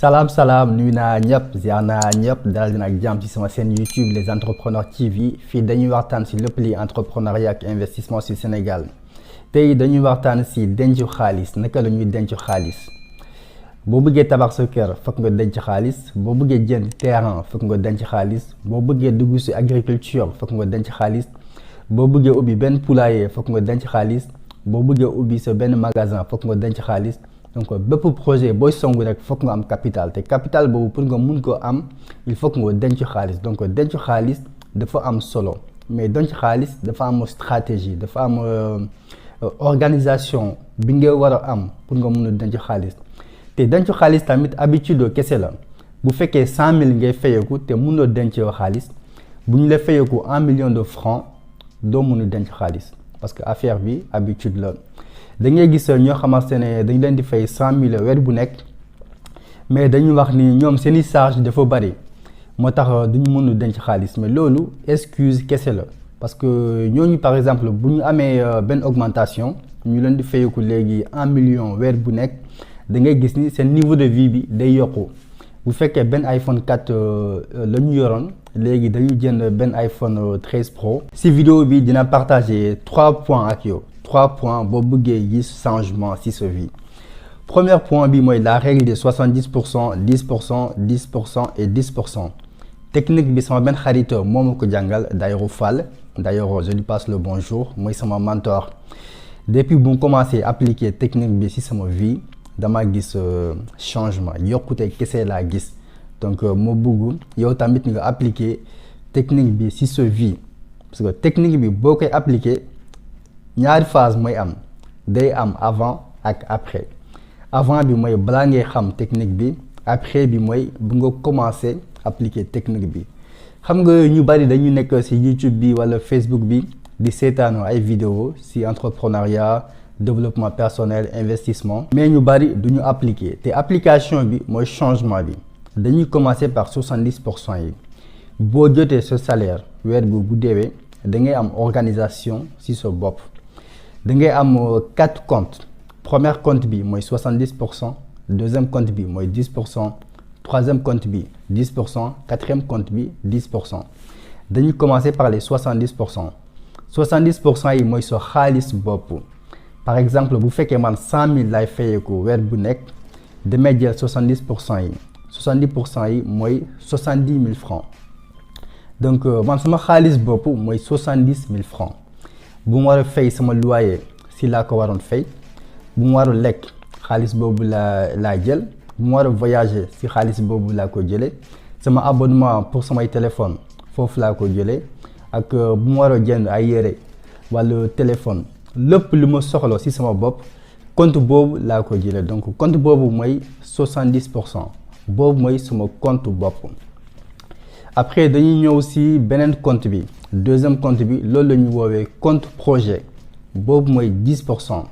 Salam salam nuyu naa ñëpp ziar naa ñëpp dalal dina ak jàmm ci sama chaîne YouTube les entrepreneurs TV fii dañuy waxtaan ci lépp li entrepreneuriat ak investissement ci Sénégal tey dañuy waxtaan ci denc xaalis naka la ñuy denc xaalis boo bëggee tabax sa kër fokk nga denc xaalis boo bëggee jënd terrain fokk nga denc xaalis boo bëggee dugg ci agriculture fokk nga denc xaalis boo bëggee ubbi benn poulailler fokk nga denc xaalis boo bëggee ubbi sa benn magasin fokk nga denc xaalis. Donc bépp projet booy songu rek fokk nga am capital te capital boobu pour nga mun ko am il faut que nga denc xaalis donc denc xaalis dafa am solo mais denc xaalis dafa am stratégie dafa am organisation bi nga war a am pour nga mun a denc xaalis te denc xaalis tamit habitude kese la bu fekkee 100 000 ngay fayeeku te munoo denc xaalis bu ñu la fayeeku 1 million de francs doo mun a denc xaalis parce que affaire bi habitude la. da ngay gis ñoo xamante ne dañ leen di fay 100 000 weer bu nekk mais dañu wax ni ñoom seeni charge dafa bari moo tax duñu mën a denc xaalis mais loolu excuse kese la parce que ñooñu par exemple bu ñu amee benn augmentation ñu leen di fayeeku léegi 1 million weer bu nekk da ngay gis ni seen niveau de vie bi day yokku bu fekkee benn iPhone 4 la ñu yoroon léegi dañu jënd benn iPhone 13 Pro. ci vidéo bi dina partager 3 points ak yow. 3 points boo bëggee gis changement ci sa vie. Premier point bi mooy la règle de 70% 10% 10% et 10%. Technique bi sama benn xarit moo ma ko jàngal Daïrou Fall d'ailleurs je lui passe le bonjour mooy sama mentor. Depuis bu mu commencé appliquer technique bi ci sama vie dama gis changement yokkute kese laa gis donc moo bëgg yow tamit nga appliquer technique bi ci sa vie parce que technique bi boo koy appliquer. ñaari phase mooy am day am avant ak après avant bi mooy balaa ngay xam technique bi après bi mooy bu nga commencer appliquer technique bi xam nga ñu bari dañu nekk ci YouTube bi wala Facebook bi di seetaanoo ay vidéo ci entrepreneuriat développement personnel investissement mais ñu bari duñu appliquer te application bi mooy changement bi dañuy commencer par 70% yi boo jotee sa salaire weer bu deewee da ngay am organisation ci sa bopp. da ngay am 4 comptes premier compte bi mooy 70% deuxième compte bi mooy 10% troisième compte bi 10% quatrième compte bi 10%. dañuy commencer par les 70%. 70% yi mooy sa xaalis bopp par exemple bu fekkee man 100 000 lay fayeeku weer bu nekk damay jël 70% yi 70% yi mooy 70 000 francs donc man sama xaalis bopp mooy 70 000 francs. bu mu war a fay sama loyer si laa ko waroon fay bu mu war a lekk xaalis boobu laa jël bu mu war a voyager si xaalis boobu laa ko jëlee sama abonnement pour samay téléphone foofu laa ko jëlee ak bu mu war a jënd ay yére wala téléphone lépp lu ma soxla si sama bopp compte boobu laa ko jëlee donc compte boobu mooy 70% boobu mooy sama compte bopp. après dañuy ñëw ci beneen compte bi deuxième compte bi loolu la ñu woowee compte projet boobu mooy 10%.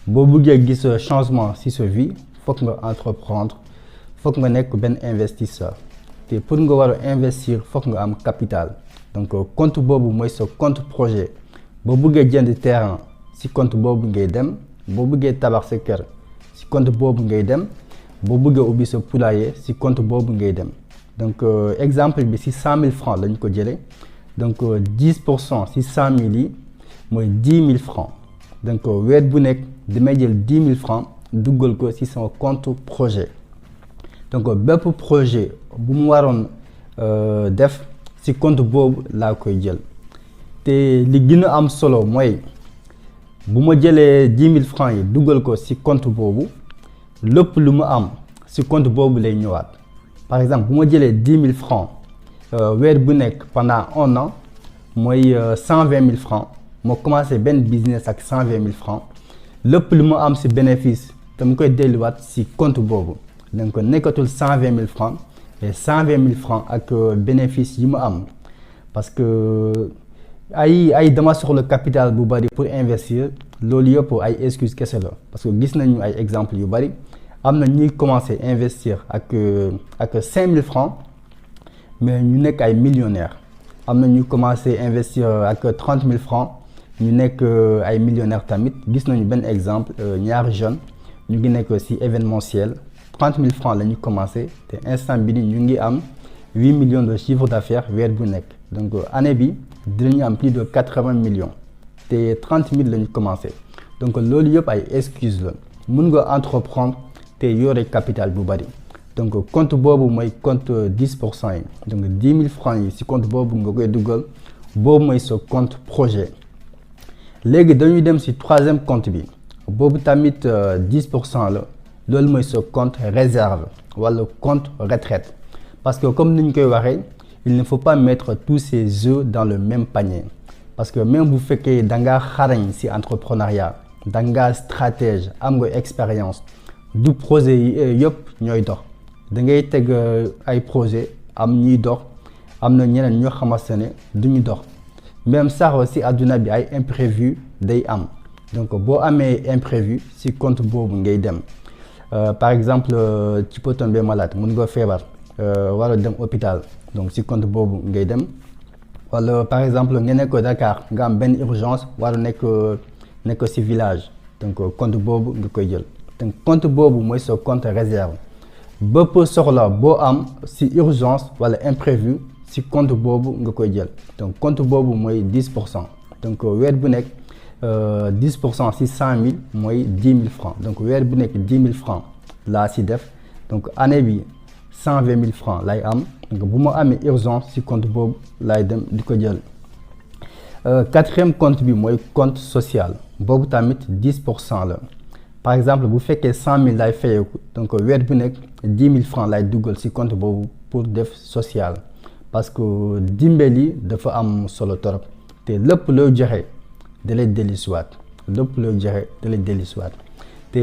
boo bëggee gis changement ci sa vie fokk nga entreprendre fokk nga nekk benn investisseur te pour nga war a investir fokk nga am capital donc compte boobu mooy sa compte projet boo bëggee jënd terrain ci compte boobu ngay dem boo bëggee tabax sa kër ci compte boobu ngay dem boo bëggee ubbi sa poulailler ci compte boobu ngay dem. donc exemple bi ci 100 000 francs lañu ko jëlee donc 10% ci 100 000 yi mooy 10 000 francs donc weer bu nekk damay jël 10 000 francs duggal ko ci sama compte projet donc bépp projet bu mu waroon def ci compte boobu laa koy jël te li gën a am solo mooy bu ma jëlee 10 000 francs yi duggal ko ci compte boobu lépp lu mu am ci compte boobu lay ñëwaat. par exemple bu ma jëlee 10 000 francs weer bu nekk pendant 1 an mooy 120 000 francs moo commencé benn business ak 120 000 francs lépp lu ma am ci bénéfice dama koy delluwaat ci compte boobu donc nekkatul 120 000 francs et 120 000 francs ak bénéfice yi ma am parce que ay dama soxla capital bu bari pour investir loolu yëpp ay excuse kese la parce que gis nañu ay exemples yu bari. am na ñuy commencer investir ak 5 000 francs mais ñu nekk ay millionnaires am na ñu commencer investir ak 30 000 francs ñu nekk ay millionnaires tamit gis nañu benn exemple ñaari jeunes ñu ngi nekk ci événementiel 30 000 francs la ñu commencé te instant bi ñu ngi am 8 millions de chiffre d'affaires weer bu nekk donc année bi dinañu am plus de 80 millions te 30 000 la ñu commencé donc loolu yëpp ay excuse la mën nga entreprendre te yore capital bu bari donc compte boobu mooy compte 10% yi donc 10 000 francs yi ci compte boobu nga koy dugal boobu mooy sa compte projet léegi dañuy dem ci troisième compte bi boobu tamit 10% la loolu mooy sa compte réserve wala compte retraite parce que comme ni ñu koy waxee il ne faut pas mettre tous ses œufs dans le même panier parce que même bu fekkee da ngaa xarañ ci entrepreneuriat da ngaa stratège am nga expérience du projet yi yëpp ñooy dox da ngay teg ay projet am ñuy dox am na ñeneen ñoo xamante ne duñu dox même sax ci àdduna bi ay imprévu day am donc boo amee imprévu ci compte boobu ngay dem par exemple tu peux tomber malade mun nga feebar wala dem hôpital donc ci compte boobu ngay dem wala par exemple nga nekk Dakar nga am benn urgence wala nekk ci village donc compte boobu nga koy jël donc compte boobu mooy sa compte réserve bépp soxla boo am ci urgence wala imprévu ci compte boobu nga koy jël donc compte boobu mooy 10% donc weer bu nekk 10% ci 100 000 mooy 10 000 francs donc weer bu nekk 10 000 francs laa ci def donc année bi 120 000 francs lay am donc bu ma amee urgence ci compte boobu lay dem di ko jël quatrième compte bi mooy compte social boobu tamit 10% la par exemple bu fekkee 100 000 lay fayeeku donc weer bu nekk 10 000 francs lay dugal ci compte boobu pour def social parce que dimbali dafa am solo torop te lépp loo joxe da lay dellusiwaat lépp loo joxe da lay dellusiwaat te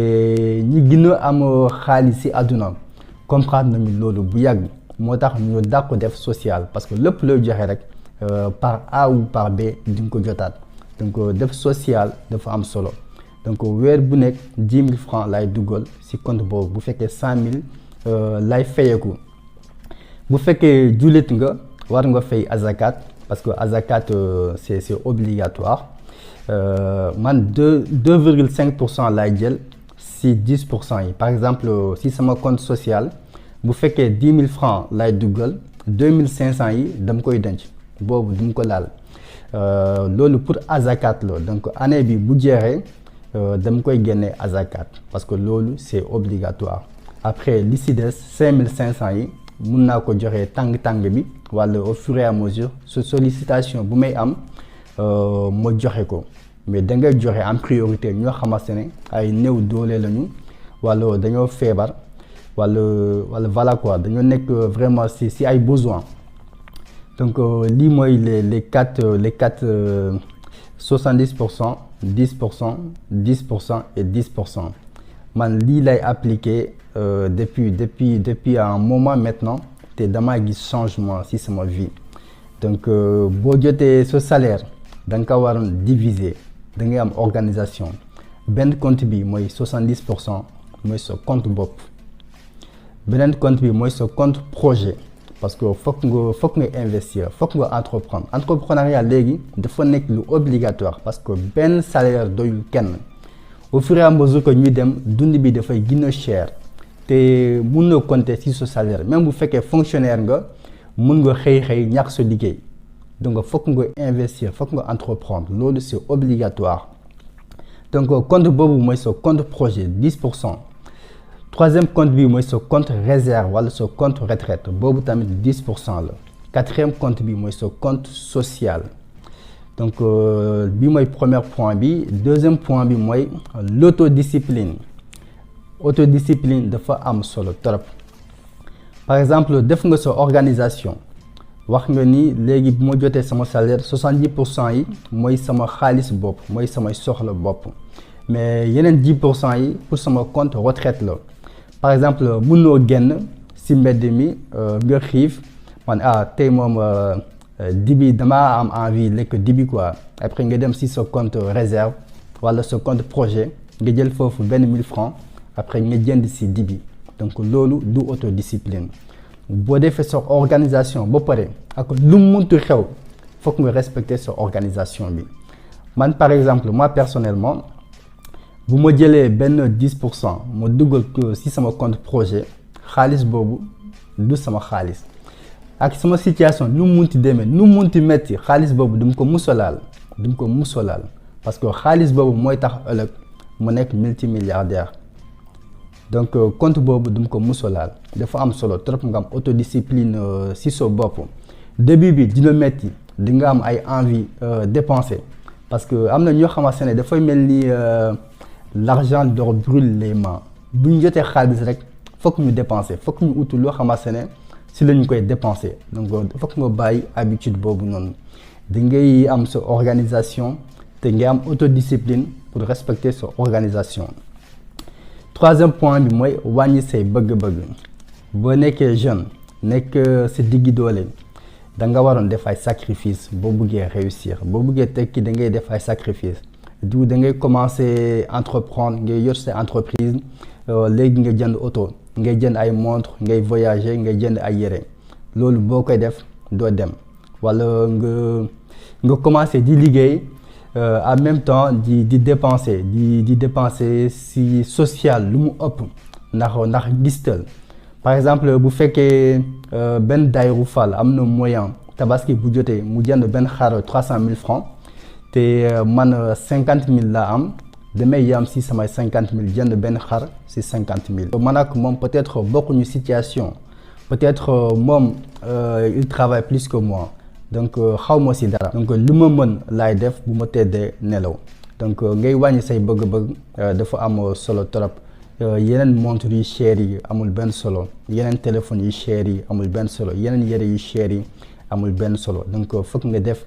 ñi gën a am xaalis ci àdduna comprendre nañu loolu bu yàgg moo tax ñu dàq def social parce que lépp loo joxe rek par A ou par B di nga ko jotaat donc def social dafa am solo donc weer bu nekk 10 000 francs lay dugal ci compte boobu bu fekkee 100 000 lay fayeeku bu fekkee jullit nga war nga fay azakat parce que azakat c'est obligatoire man 2,5% lay jël ci 10% yi par exemple ci sama compte social bu fekkee 10 000 francs lay dugal 2500 yi dama koy denc boobu du ma ko laal loolu pour azakat la donc année bi bu jeexee dama koy génne azakat parce que loolu c'est obligatoire après li ci des 5500 yi mun naa ko joxe tàng bi wala au fur et à mesure sa sollicitation bu may am ma joxe ko mais da ngay joxe en priorité ñoo xamante ne ay néew doole lañu wala dañoo feebar wala voilà quoi dañoo nekk vraiment ci ay besoins donc lii mooy les quatre 70% 10% 10% et 10% man lii lay appliquer depuis un moment maintenant te dama gis changement ci sama vie donc boo jotee sa salaire da nga ko waroon diviser da ngay am organisation benn compte bi mooy 70% mooy sa compte bopp beneen compte bi mooy sa compte projet parce que fokk nga investir fokk nga entreprendre entrepreneuriat léegi dafa nekk lu obligatoire parce que benn salaire doyul kenn au fur et à mesure que ñuy dem dund bi dafay gën a cher te mun na compter ci sa salaire même bu fekkee fonctionnaire nga mun nga xëy ñàkk sa liggéey donc fokk nga investir fokk nga entreprendre loolu c'est obligatoire donc compte boobu mooy sa compte projet 10%. Troisième compte bi mooy sa compte réserve wala sa compte retraite boobu tamit 10% la quatrième compte bi mooy sa compte social donc bi mooy premier point bi deuxième point bi mooy l'autodiscipline dafa am solo trop par exemple def nga sa organisation wax nga ni léegi bu ma jotee sama salaire 70% yi mooy sama xaalis bopp mooy samay soxla bopp mais yeneen 10% yi pour sama compte retraite la par exemple mënoo génn ci mbedd mi nga xiif man tey moom dibi damaa am envie lekk dibi quoi après nga dem ci sa compte réserve wala sa compte projet nga jël foofu benn 1000 francs après nga jënd ci dibi donc loolu du autodiscipline boo defee sa organisation ba pare ak lu mu mënti xew fokk nga respecter sa organisation bi man par exemple moi personnellement bu ma jëlee benn 10% ma dugal ko ci sama compte projet xaalis boobu du sama xaalis ak sama situation nu mu munti demee nu mu munti metti xaalis boobu du ma ko musalaal parce que xaalis boobu mooy tax ëllëg mu nekk multimilliardaire donc compte boobu du ma ko musalaal dafa am solo trop nga am autodiscipline ci sa bopp début bi dina metti di nga am ay envie dépenser parce que am na ñoo xamante ne dafay mel ni l'argent leur brûle les mains bu ñu jotee xaalis rek fokk ñu dépenser fokk ñu utu loo xamante ne si la ñu koy dépenser donc fokk nga bàyyi habitude boobu noonu di ngay am sa organisation te ngay am autodiscipline pour respecter sa organisation. Troisième point bi mooy wàññi say bëgg-bëgg boo nekkee jeune nekk sa diggi doole da nga waroon def ay sacrifice boo bëggee réussir boo bëggee tekki da ngay def ay sacrifice du da ngay commencer entreprendre ngay yor sa entreprise léegi nga jënd oto ngay jënd ay montre ngay voyager ngay jënd ay yére loolu boo koy def doo dem wala nga commencer di liggéey en même temps di dépenser di dépenser si social lu mu ëpp ndax gistal par exemple bu fekkee benn Daïru Fall am na moyen tabaski bu jotee mu jënd benn xar 300 000 francs te man 50 000 laa am damay yam si samay 50 000 jënd benn xar si 50 000. man ak moom peut-être bokkuñu situation peut-être moom il travaille plus que moi donc xaw ma si dara. donc lu ma mën laay def bu ma teddee nelaw donc ngay wàññi say bëgg-bëgg dafa am solo trop yeneen montre yu cher yi amul benn solo yeneen téléphone yu cher yi amul benn solo yeneen yére yu cher yi amul benn solo donc fokk nga def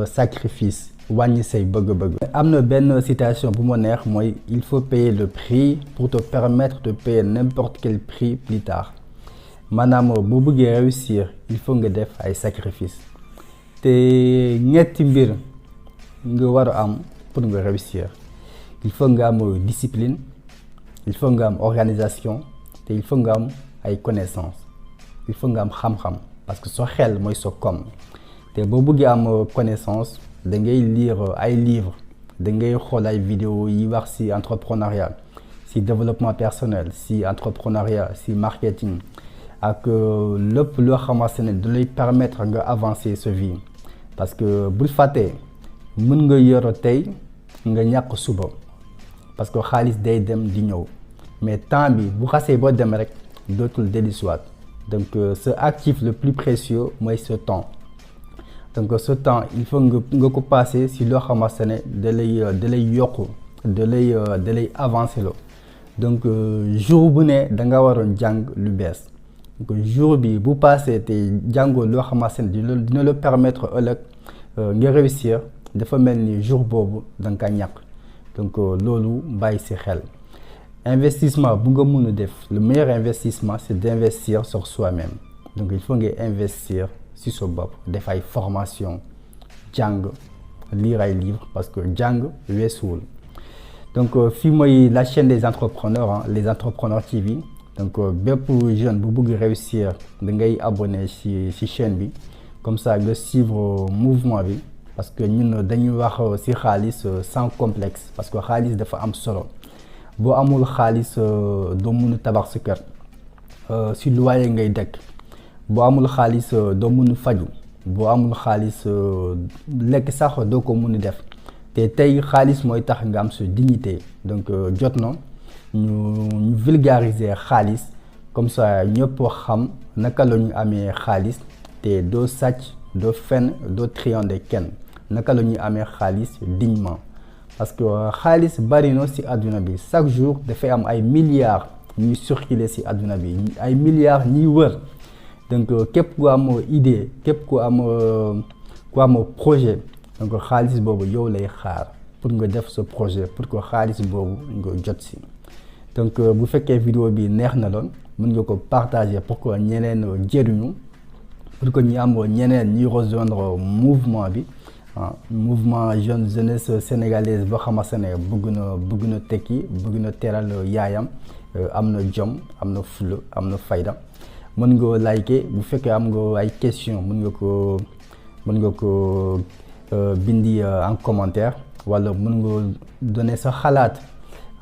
sacrifice. wàññi say bëgg-bëgg. am na benn citation bu ma neex mooy il faut payer le prix pour te permettre de payer n'importe quel prix plus tard maanaam boo bëggee réussir il faut nga def ay sacrifice te ñetti mbir nga war a am pour nga réussir il faut nga am discipline il faut nga am organisation te il faut nga am ay connaissances il faut nga am xam-xam parce que soo xel mooy soo koom te boo bëggee am connaissance da ngay lire ay livres da ngay xool ay vidéos yi wax ci entrepreneuriat ci développement personnel ci entrepreneuriat ci marketing ak lépp loo xamante ne da lay permettre nga avancer sa vie parce que bul fàtte mën nga yor tey nga ñàkk suba parce que xaalis day dem di ñëw mais temps bi bu xasee boo dem rek dootul dellusiwaat donc ce actif le plus précieux mooy ce temps. donc ce temps il faut nga ko passer si loo xamante ne da lay yokku da lay avancer loo donc jour bu ne da nga waroon jàng lu bees donc jour bi bu passé te jàngoo loo xamante ne dina la permettre ëllëg nga réussir dafa mel ni jour boobu da nga ko ñàkk donc loolu bàyyi si xel. investissement bu nga mën a def le meilleur investissement c'est d'investir sur soi-même donc il faut nga investir si sa bopp def ay formation jàng lire ay livres parce que jàng weesuwul donc fii mooy la chaîne des entrepreneurs les entrepreneurs TV donc bépp jeune bu bëgg réussir da ngay abonné ci chaîne bi comme ça nga suivre mouvement bi parce que ñun dañuy wax ci xaalis sans complexe parce que xaalis dafa am solo boo amul xaalis doo mën a tabax sa kër ci loyer ngay dëkk boo amul xaalis doo mën a faju boo amul xaalis lekk sax doo ko mën a def te tey xaalis mooy tax nga am sa dignité donc jot na ñu vulgariser xaalis comme ça ñëpp xam naka la ñu amee xaalis te doo sàcc doo fen doo triander kenn naka la ñuy amee xaalis dignement parce que xaalis bari na ci àdduna bi chaque jour dafay am ay milliards ñuy circuler ci àdduna bi ay milliards ñuy wër donc képp ku am idée képp ku am projet donc xaalis boobu yow lay xaar pour nga def sa projet pour que xaalis boobu nga jot ci donc bu fekkee vidéo bi neex na loon mën nga ko partager pour que ñeneen jëriñu pour que ñu am ñeneen ñuy rejoindre mouvement bi mouvement jeunesse sénégalaise boo xamante ne bëgg na tekki bëgg na teral yaayam am na jom am na fulla am na fayda mën nga liker bu fekkee am nga ay question mën nga ko bindi en commentaire wala mën nga donner sa xalaat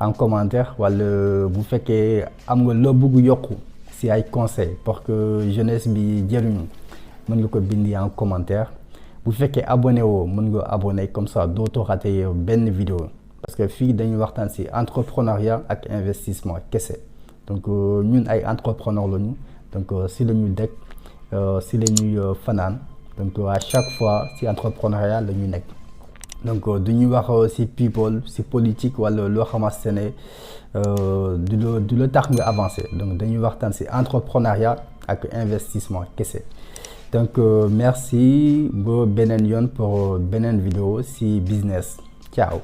en commentaire wala bu fekkee am nga loo bëgg yokku si ay conseils pour que jeunesse bi jëriñu mën nga ko bindi en commentaire bu fekkee abonné woo mën nga abonné comme ça dootoo rater benn vidéo parce que fii dañuy waxtaan si entrepreneuriat ak investissement kese donc ñun ay entrepreneur lañu donc si la ñu dëkk si la ñuy fanaan donc à chaque fois si entrepreneuriat la ñu nekk donc du ñuy wax si people si politique wala loo xamante ne du la tax nga avancer donc dañuy waxtaan si entrepreneuriat ak investissement kese donc merci ba beneen yoon pour beneen vidéo si business ciao